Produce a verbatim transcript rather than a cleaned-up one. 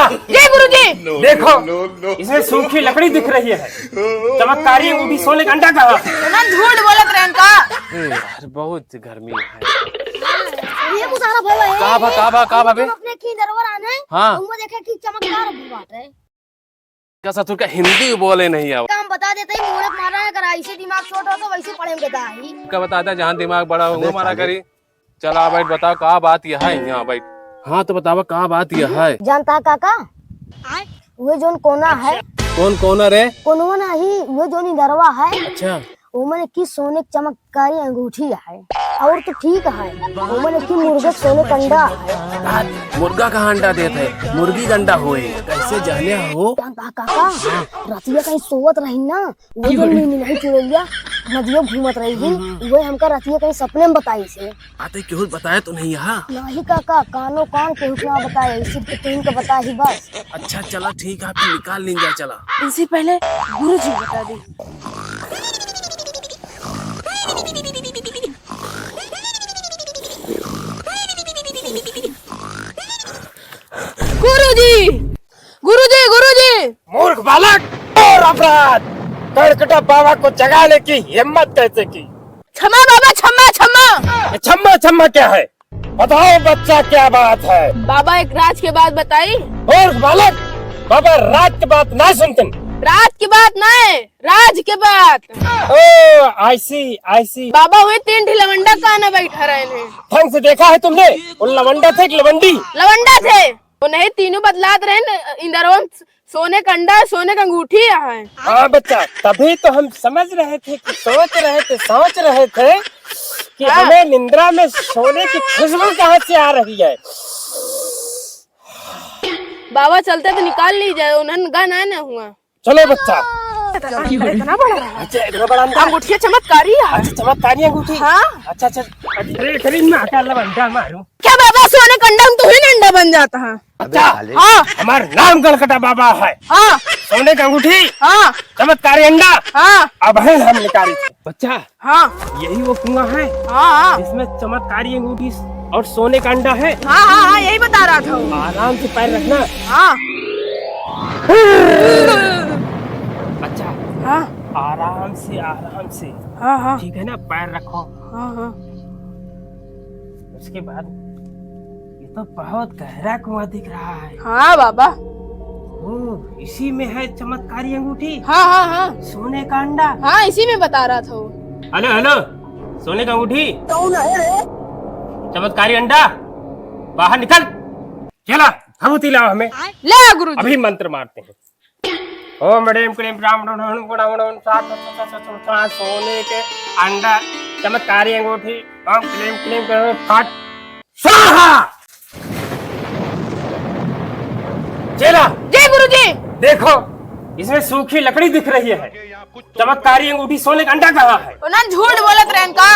जय गुरुजी। देखो, इसमें सूखी लकड़ी दिख रही है, चमत्कारी अंगूठी, सोने का अंडा कहाँ है? ना झूठ बोलत रहन का। अरे यार, बहुत गर्मी है। ये मुजारा भाई है। का बा, का बा, का बा बे? हम अपने की दरबार आने, हाँ। हम देखे कि चमत्कार भी बात है। का ससुर का हिंदी बोले नहीं आवा। का हम बता देते हैं, मूड़े मारा है, अगर ऐसे दिमाग छोटा हो तो वैसे पढ़े में गदा ही। का बताता, जहाँ दिमाग बड़ा होगा, अबे मारा साले। करी। चला बैठ, बताओ का बात यह है, यहाँ बैठ। हाँ तो बतावा का बात यह है। जानता है काका? आय? वो जोन कोना है। कौन कोना रे? कोनवा नहीं, वो जोन इधरवा है। अच्छा। वो मने की सोने की चमत्कारी अंगूठी है। और तो ठीक है, वो मने की मुर्गा सोने का अंडा है। का? मुर्गा का अंडा देत है? मुर्गी का अंडा होए। कैसे जाने हो? जानता है काका? रतिया कहीं सोवत रही ना, वो जो नीनी नहीं चुड़ैलिया नदियों घूमत रही थी, हम्म। वो हमका रतिया कहीं सपने में बताई से। आते केहू बताए तो नहीं यहाँ? नहीं काका, कानो कान केहू के ना बताए, सिर्फ तीन के बताए ही बस। अच्छा चला ठीक है, फिर निकाल लीन जाए चला। इनसे पहले गुरुजी बता दी। गुरुजी, गुरुजी, गुरुजी। मूर्ख बालक, घोर अपराध। कड़कटा बाबा को जगाने की हिम्मत कैसे की? क्षमा बाबा, क्षमा, क्षमा। ये क्षमा, क्षमा क्या है? बताओ बच्चा, क्या बात है? बाबा, एक राज के बात बताई। मूर्ख बालक, बाबा राज के बात ना सुनते। राज के बात ना है, राज के बात। ओ, I see, I see। बाबा हुए तीन ठी लवंडा काना बैठा रहे हैं। ढंग से देखा है तुमने? वो लवंडा थे कि लवंडी? लवंडा थे। वो नहीं, तीनों बतलात रहे न, इंदरवन सोने का अंडा, सोने का अंगूठी है। हाँ बच्चा, तभी तो हम समझ रहे थे कि सोच रहे थे, सोच रहे थे कि हाँ। हमें निंद्रा में सोने की खुशबू कहाँ से आ रही है। बाबा चलते तो निकाल ली जाए, उन्हन गा ना ना हुआ। चलो बच्चा। इतना, इतना बड़ा है। अच्छा, इतना बड़ा अंडा। अंगूठिया चमत्कारी है। अच्छा, चमत्कारी अंगूठी। हाँ। अच्छा, अच्छा। अरे, खरीद में आटा लवंडा मारू। क्या बाबा, सोने का अंडा हम तो ही अंडा बन जाता है। अच्छा, हाँ। हमार नाम गलकटा बाबा है। हाँ। सोने का अंगूठी। हाँ। चमत्कारी अंडा। हाँ। अब है हम निकारी थे। बच्चा, हाँ। यही वो कुआं है, हाँ, हाँ। जिसमें चमत्कारी अंगूठी और सोने का अंडा है। हाँ, हाँ, हाँ, यही बता रहा था वो। आराम से पैर रखना। हाँ। बच्चा, हाँ। आराम से, आराम से। हाँ, हाँ। ठीक है ना, पैर रखो। हाँ, हाँ। उसके बाद ये तो बहुत गहरा कुआं दिख रहा है। हाँ बाबा। ओ, इसी में है चमत्कारी अंगूठी। हाँ, हाँ, हाँ। सोने का अंडा। हाँ, इसी में बता रहा था वो। हेलो, हेलो, सोने का अंगूठी। कौन है रे? चमत्कारी अंडा, बाहर निकल। चला, भभूति लाओ हमें। ले आ गुरुजी। अभी मंत्र मारते हैं। ओम ह्रीं क्लीं ब्राह्मण सात सात सात सात सात सोने के अंडा चमत्कारी अंगूठी। ओम क्लीं क्लीं क्लीं फट स्वाहा। चेला, जय गुरुजी। देखो, इसमें सूखी लकड़ी दिख रही है, चमत्कारी अंगूठी, सोने का अंडा कहाँ है? उन्हन झूठ बोलत रहन का।